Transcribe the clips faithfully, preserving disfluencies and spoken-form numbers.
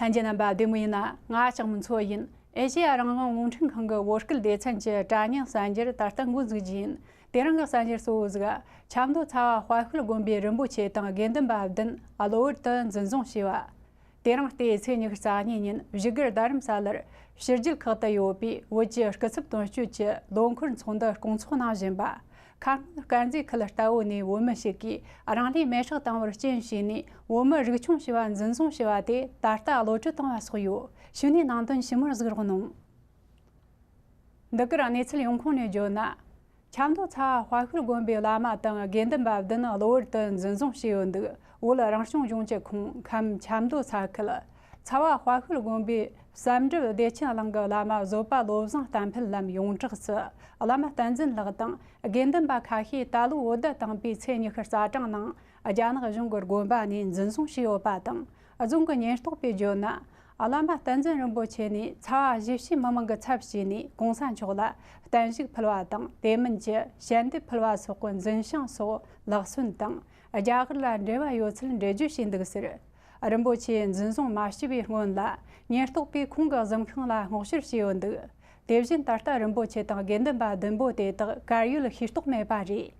ལྷན་རྒྱས་རྣམ་པ་བདེ་མོ་ཡིན་ན། ང་ལྕགས་མོ་མཚོ་ཡིན། ཨེ་ཤེ་ཡ་རང་དབང་རླུང་འཕྲིན་ཁང་གི་བོད་སྐད་སྡེ་ཚན་གྱི་དྲ་བརྙན་གསར་འགྱུར་ད་ལྟ་འགོ་འཛུགས་རྒྱུ་ཡིན། དེ་རིང་གི་གསར་འགྱུར་གཙོ་བོ་ཟིག་ཆབ་མདོ་ཚ་བ་དཔའ་ཤོད་དགོན་པའི་རིན་པོ་ཆེ་དང་དགེ་འདུན་པ་བདུན་གློ་བུར་དུ་འཛིན་བཟུང་བྱས་པ། དེ་རིང་སྟེ་ཚེས་ཉི་ཤུ་རྩ་གཉིས་ཉིན་བཞུགས་སྒར་རྡ་རམ་ས་ལར་ཕྱི་རྒྱལ་ཁག་ཏུ་ཡོད་པའི་བོད་ཀྱི་སྐུ་ཚབ་དོན་གཅོད་ཀྱི་ལོ་འཁོར་ཚོགས་འདུ་སྐོང་ཚོགས་གནང་བཞིན་པ། ཁ་སྔོན་དཀར་མཛེས་ཁུལ་རྟ་བོ་ནས་བོད་མི་ཞིག་གིས་རང་ལུས་མེར་སྲེག་བཏང་བར་རྐྱེན་བྱས་ནས་བོད་མི་རིགས་ཆུང་ཞེས་པ་འཛིན་བཟུང་བྱས་པ་དེ་ད་ལྟ་གློད་གྲོལ་བཏང་བ་སོགས་ཡོད། གཞུག་ནས་ནང་དོན་ཞིབ་མོར་གཟིགས་རོགས་གནང་། འདི་གར་གནས་ཚུལ་ཡོང་ཁུངས་ནས་བརྗོད་ན། ཆབ་མདོ་ཚ་བ་དཔའ་ཤོད་དགོན་པའི་བླ་མ་དང་དགེ་འདུན་པ་བདུན་གློ་བུར་དུ་འཛིན་བཟུང་བྱས་ཡོད་འདུག་བོད་རང་སྐྱོང་ལྗོངས་ཀྱི་ཁོངས་ཁམས་ཆབ་མདོ་ཚ་ཁུལ་ཚ་བ་དཔའ་ཤོད་དགོན་པའི་བསམ་གྲུབ་བདེ་ཆེན་གླིང་གི་བླ་མ་བཟོད་པ་བློ་བཟང་གཏམ་ཕུན་ལམ་ཡོངས་གྲགས་སུ་བླ་མ་བསྟན་འཛིན་ལགས་དང་དགེ་འདུན་པ་ཁ་ཤས་ད་ལོ་བོད་ཟླ་དང་པོའི་ཚེས་ཉི་ཤུ་རྩ་གྲངས་ནང་རྒྱ་ནག་གཞུང་གི་དགོན་པ་ནས་འཛིན་བཟུང་བྱས་ཡོད་པ་དང་། རྫོང་གི་ཉེན་རྟོག་པས་བརྗོད་ན། བླ་མ་བསྟན་འཛིན་རིན་པོ་ཆེ་ནས་ཚ་བ་གཞིས་བྱེས་མི་མང་གི་ཚབ་བྱས་ནས་གོང་ས་མཆོག་ལ་བརྟན་བཞུགས་ཕུལ་བ་དང་། དེ་མིན་གྱི་ཞལ་འདེབས་ཕུལ་བ་སོགས་ཀྱི་འཛིན་བྱང་སོགས་ལག་སོན་དང་རྒྱ་གར་ལ་འབྲེལ་བ་ཡོད་ཚུལ་འགྲེལ་བརྗོད་བྱས་འདུག་ཟེར། རིན་པོ་ཆེ་འཛིན་བཟུང་མ་བྱས་པའི་སྔོན་ལ་ཉེན་རྟོག་པས་ཁོང་གི་གཟིམ་ཤིང་ལ་སྔོག་བཤེར་བྱས་ཡོད་འདུག་དེ་བཞིན་ད་ལྟ་རིན་པོ་ཆེ་དང་དགེ་འདུན་པ་བདུན་པོ་དེ་དག་གར་ཡོད་ཤེས་རྟོགས་མེད་པ་རེད།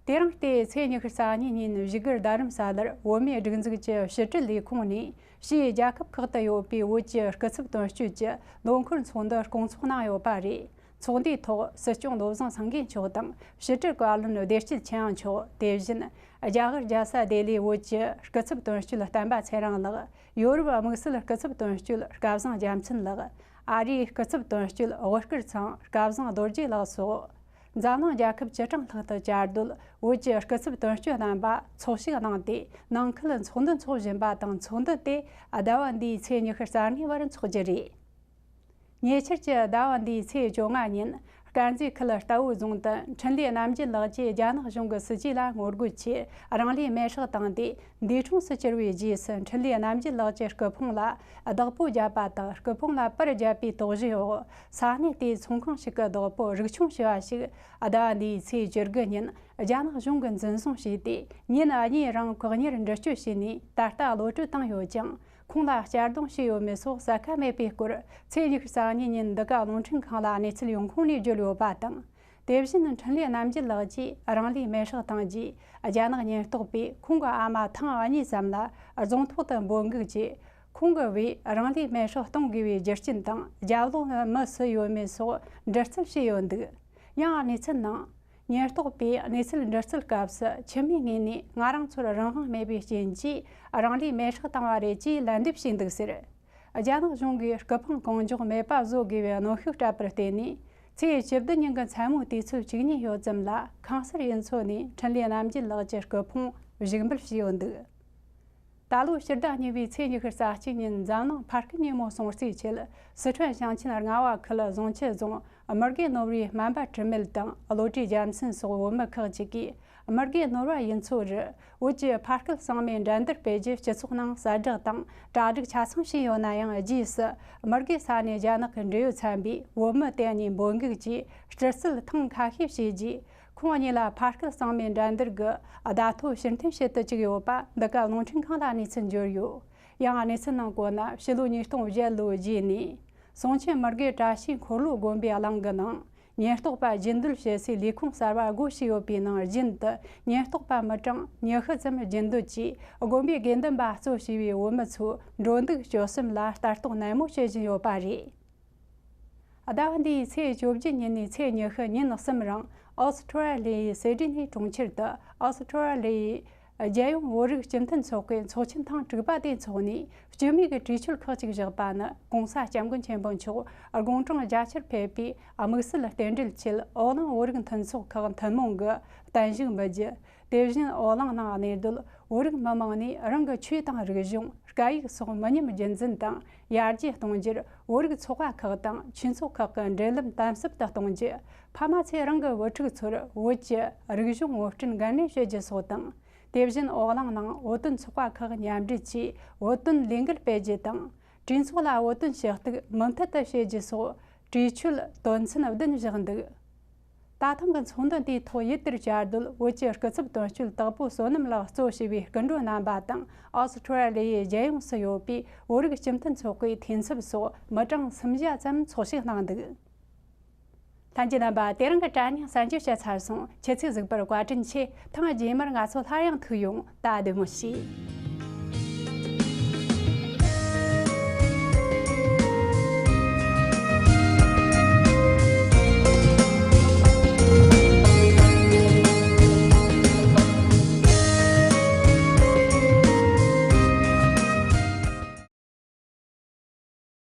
དེ་རིང་སྟེ་ཚེས་ཉི་ཤུ་རྩ་གཉིས་ཉིན་བཞུགས་སྒར་རྡ་རམ་ས་ལར་བོད་མིའི་སྒྲིག་འཛུགས་ཀྱི་ཕྱི་དྲིལ་ལས་ཁུངས་ནས་ཕྱིའི་རྒྱལ་ཁབ་ཁག་ཏུ་ཡོད་པའི་བོད་ཀྱི་སྐུ་ཚབ་དོན་གཅོད་ཀྱི་ལོ་འཁོར་ཚོགས་འདུ་སྐོང་ཚོགས་གནང་ཡོད་པ་རེད། ཚོགས་འདུའི་ཐོག་སྲིད་སྐྱོང་བློ་བཟང་སེང་གེ་མཆོག་དང་ཕྱི་དྲིལ་བཀའ་བློན་བདེ་སྐྱིད་ཆོས་དབྱངས་མཆོག་དེ་བཞིན་རྒྱ་གར་རྒྱལ་ས་ལྡི་ལིའི་བོད་ཀྱི་སྐུ་ཚབ་དོན་གཅོད་བསྟན་པ་ཚེ་རིང་ལགས། ཡོ་རོབ་དམིགས་བསལ་སྐུ་ཚབ་དོན་གཅོད་སྐལ་བཟང་རྒྱལ་མཚན་ལགས། ཨ་རིའི་སྐུ་ཚབ་དོན་གཅོད་དབུ་དཀར་ཚང་སྐལ་བཟང་རྡོ་རྗེ་ལགས་སོགས། འཛམ་གླིང་རྒྱལ་ཁབ་བཅུ་གྲངས་ལྷག་ཏུ་བཅའ་སྡོད་བོད་ཀྱི་སྐུ་ཚབ་དོན་གཅོད་རྣམ་པ་ཚོགས་ཞུགས་གནང་སྟེ། ནང་ཁུལ་ཚོགས་འདུ་འཚོགས་བཞིན་པ་དང་། ཚོགས་འདུ་དེ་ཟླ་བ་འདིའི་ཚེས་ཉི་ཤུ་རྩ་ལྔའི་བར་འཚོགས་རྒྱུ་རེད། ཉེ་ཆར་གྱི་ཟླ་བ་འདིའི་ཚེས་བཅོ་ལྔ་ཉིན་དཀར་མཛེས་ཁུལ་རྟ་བོ་རྫོང་དུ་འཕྲིན་ལས་རྣམ་རྒྱལ་ལགས་ཀྱིས་རྒྱ་ནག་གཞུང་གི་སྲིད་ཇུས་ལ་ངོ་རྒོལ་ཆེད་རང་ལུས་མེར་སྲེག་བཏང་སྟེ། འདས་གྲོངས་སུ་གྱུར་བའི་རྗེས་སུ་འཕྲིན་ལས་རྣམ་རྒྱལ་ལགས་ཀྱི་སྐུ་ཕུང་ལ་བདག་པོ་བརྒྱབ་པ་དང་། སྐུ་ཕུང་ལ་པར་བརྒྱབ་པའི་དོགས་གཞིའི་འོག་ས་གནས་དེའི་ཚོང་ཁང་ཞིག་གི་བདག་པོ་རིག་ཆུང་ཞུ་བ་ཞིག་ཟླ་བ་འདིའི་ཚེས་བཅུ་དགུ་ཉིན་རྒྱ་ནག་གཞུང་གིས་འཛིན་བཟུང་བྱས་ཏེ། ཉིན་གཉིས་རིང་བཀག་ཉར་འདྲི་གཅོད་བྱས་ནས་ད་ལྟ་གློད་གྲོལ་བཏང་ཡོད་ཀྱང་། ཁོང་ལ་གཅར་རྡུང་བྱས་ཡོད་མེད་སོགས་གསལ་ཁ་མེད་པའི་སྐོར། ཚེས་ཉི་ཤུ་རྩ་གཉིས་ཉིན་འདི་ག་རླུང་འཕྲིན་ཁང་ལ་གནས་ཚུལ་ཡོང་ཁུངས་ནས་བརྗོད་ཡོད་པ་དང་། དེ་བཞིན་འཕྲིན་ལས་རྣམ་རྒྱལ་ལགས་ཀྱིས་རང་ལུས་མེར་སྲེག་བཏང་རྗེས། རྒྱ་ནག་ཉེན་རྟོག་པས་ཁོང་གི་ཨ་མ་ཐེངས་གཉིས་ཙམ་ལ་རྫོང་ཐོག་ཏུ་འབོད་འགུག་བྱས། ཁོང་གི་བུས་རང་ལུས་མེར་སྲེག་གཏོང་དགོས་པའི་རྒྱུ་རྐྱེན་དང་། རྒྱབ་ལོགས་ནི་མི་སུ་ཡོད་མེད་སོགས་འདྲི་རྩད་བྱས་ཡོད་འདུག་ཡང་གནས་ཚུལ་ནང་། ཉེན་རྟོག་པས་གནས་ཚུལ་འདྲི་རྩད་སྐབས་སུ། ཁྱིམ་མིའི་ངོས་ནས་ང་རང་ཚོར་རང་དབང་མེད་པའི་རྐྱེན་གྱིས་རང་ལུས་མེར་སྲེག་བཏང་བ་རེད་ཅེས་ལན་འདེབས་བྱས་འདུག་ཟེར། རྒྱ་ནག་གཞུང་གིས་སྐུ་ཕུང་གང་མགྱོགས་མེད་པ་བཟོ་དགོས་པའི་གནོན་ཤུགས་སྤྲད་པར་བརྟེན་ནས། ཚེས་བཅུ་བདུན་ཉིན་གྱི་མཚན་མོའི་དུས་ཚོད་བཅུ་གཉིས་ཡོལ་ཙམ་ལ། ཁང་གསར་ཡུལ་ཚོ་ནས་འཕྲིན་ལས་རྣམ་རྒྱལ་ལགས་ཀྱི་སྐུ་ཕུང་བཞུགས་འབུལ་བྱས་ཡོད་འདུག་ད་ལོ་ཕྱི་ཟླ་གཉིས་པའི་ཚེས་ཉི་ཤུ་རྩ་གཅིག་ཉིན་འཛམ་གླིང་འཕར་སྐུལ་ཉིན་མོ་སྲུང་བརྩིའི་ཆེད། སི་ཁྲོན་ཞིང་ཆེན་རྔ་བ་ཁུལ་བཟང་ཆུ་རྫོང་། མི་དགེ་ནོར་བུའི་སྨན་པ་དྲི་མེད་དང་། བློ་གྲོས་རྒྱལ་མཚན་སོགས་བོད་མི་ཁག་ཅིག་གིས། མི་དགེ་ནོར་བ་ཡུལ་ཚོ་རུ་བོད་ཀྱི་ཕ་སྐད་གཙང་མའི་འགྲན་བསྡུར་སྤེལ་རྒྱུ་སྤྱི་ཚོགས་ནང་གསལ་བསྒྲགས་དང་གྲ་སྒྲིག་ཆ་ཚང་བྱས་ཡོད་ན་ཡང་། རྗེས་སུ་མི་དགེ་ས་གནས་རྒྱ་ནག་གི་འབྲེལ་ཡོད་ཚན་པས་བོད་མི་དེ་གཉིས་འབོད་འགུག་གིས་སྤྲུལ་རྩིས་ཐེངས་ཁ་ཤས་བྱས་རྗེས། ཁོང་གཉིས་ལ་ཕ་སྐད་གཙང་མའི་འགྲན་བསྡུར་གྱི་བརྡ་ཐོ་ཕྱིར་འཐེན་བྱེད་དུ་བཅུག་ཡོད་པ། འདི་ག་རླུང་འཕྲིན་ཁང་ལ་གནས་ཚུལ་འབྱོར་ཡོད། ཡང་གནས་ཚུལ་ནང་བཀོད་ན། ཕྱི་ལོ་ཉིས་སྟོང་བརྒྱད་ལོའི་རྗེས་ནས། གསུང་ཆེན་མི་དགེ་བཀྲ་ཤིས་འཁོར་ལོ་དགོན་པའི་གླིང་གི་ནང་། ཉེན་རྟོག་པ་རྒྱུན་སྡོད་བྱེད་སའི་ལས་ཁུངས་གསར་པ་སྒོ་ཕྱེ་ཡོད་པའི་ནང་། རྒྱུན་དུ་ཉེན་རྟོག་པ་མི་གྲངས་ཉི་ཤུ་ཙམ་རྒྱུན་སྡོད་ཀྱིས། དགོན་པའི་དགེ་འདུན་པ་གཙོ་བྱས་པའི་བོད་མི་ཚོའི་འགྲོ་འདུག་སྤྱོད་གསུམ་ལ་ལྟ་རྟོག་ནན་མོ་བྱེད་བཞིན་ཡོད་པ་རེད། ཟླ་བ་འདིའི་ཚེས་བཅོ་བརྒྱད་ཉིན་ནས་ཚེས་ཉི་ཤུ་ཉིན་གསུམ་རིང་། ཨོ་སི་ཁྲུ་ལི་ཡའི་སེ་ཌི་ནི་གྲོང་ཁྱེར་དུ། ཨོ་སི་ཁྲུ་ལི་ཡའི་རྒྱལ་ཡོངས་བོད་རིགས་སྤྱི་མཐུན་ཚོགས་པའི་ཚོགས་ཆེན་ཐེངས་དྲུག་པ་དེ་འཚོགས་ནས། སྤྱི་མོས་ཀྱི་གྲོས་ཆོད་ཁག་ཅིག་བཞག་པ་ནི། ྋགོང་ས་ྋསྐྱབས་མགོན་ཆེན་པོ་མཆོག་དགུང་གྲངས་བརྒྱད་ཅུར་ཕེབས་པའི་དམིགས་བསལ་རྟེན་འབྲེལ་ཆེད། འོག་གླིང་བོད་རིགས་མཐུན་ཚོགས་ཁག་ཐུན་མོང་གི་བརྟན་བཞུགས་འབུལ་རྒྱུ། དེ་བཞིན་འོག་གླིང་ནང་གནས་སྡོད་བོད་རིགས་མི་མང་ནས་རང་གི་ཆོས་དང་རིག་གཞུང་། སྐད་ཡིག་སོགས་མི་ཉམས་རྒྱུན་འཛིན་དང་ཡར་རྒྱས་གཏོང་རྒྱུར། བོད་རིགས་ཚོགས་པ་ཁག་དང་ཆོས་ཚོགས་ཁག་གི་འབྲེལ་ལམ་དམ་ཟབ་ཏུ་གཏོང་རྒྱུ། ཕ་མ་ཚོས་རང་གི་བུ་ཕྲུག་ཚོར་བོད་ཀྱི་རིག་གཞུང་ངོ་སྤྲོད་འགན་ལེན་བྱེད་རྒྱུ་སོགས་དང་། དེ་བཞིན་འོག་གླིང་ནང་བོད་དོན་ཚོགས་པ་ཁག་མཉམ་འབྲེལ་གྱིས་བོད་དོན་ལས་འགུལ་སྤེལ་རྒྱུ་དང་། གྲོས་ཚོགས་ལ་བོད་དོན་ཞུ་གཏུག་མུ་མཐུད་དུ་བྱེད་རྒྱུ་སོགས་གྲོས་ཆོད་དོན་ཚན་བདུན་བཞག་འདུག་ད་ ད་ཐེངས་ཀྱི་ཚོགས་འདུ་དེའི་ཐོག་ཡུལ་དེར་བཅའ་སྡོད་བོད་ཀྱི་སྐུ་ཚབ་དོན་གཅོད་དྭགས་པོ་བསོད་ནམས་ལགས་གཙོ་བྱས་པའི་སྐུ་མགྲོན་རྣམ་པ་དང་། ཨོ་སི་ཁྲུ་ལི་ཡའི་རྒྱལ་ཡོངས་སུ་ཡོད་པའི་བོད་རིགས་སྤྱི་མཐུན་ཚོགས་པའི་འཐུས་ཚབ་སོགས་མི་གྲངས་སུམ་བརྒྱ་ཙམ་ཚོགས་ཞུགས་གནང་འདུག། ལྷན་རྒྱས་རྣམ་པ། དེ་རིང་གི་དྲ་བརྙན་གསར་འགྱུར་བཤད་ཚར་སོང་། ཁྱེད་ཚོས་གཟིགས་པར་བཀའ་དྲིན་ཆེ། ཐེངས་རྗེས་མར་ང་ཚོ་སླར་ཡང་ཐུག་ཡོང་། ད་བདེ་མོ་བྱོས།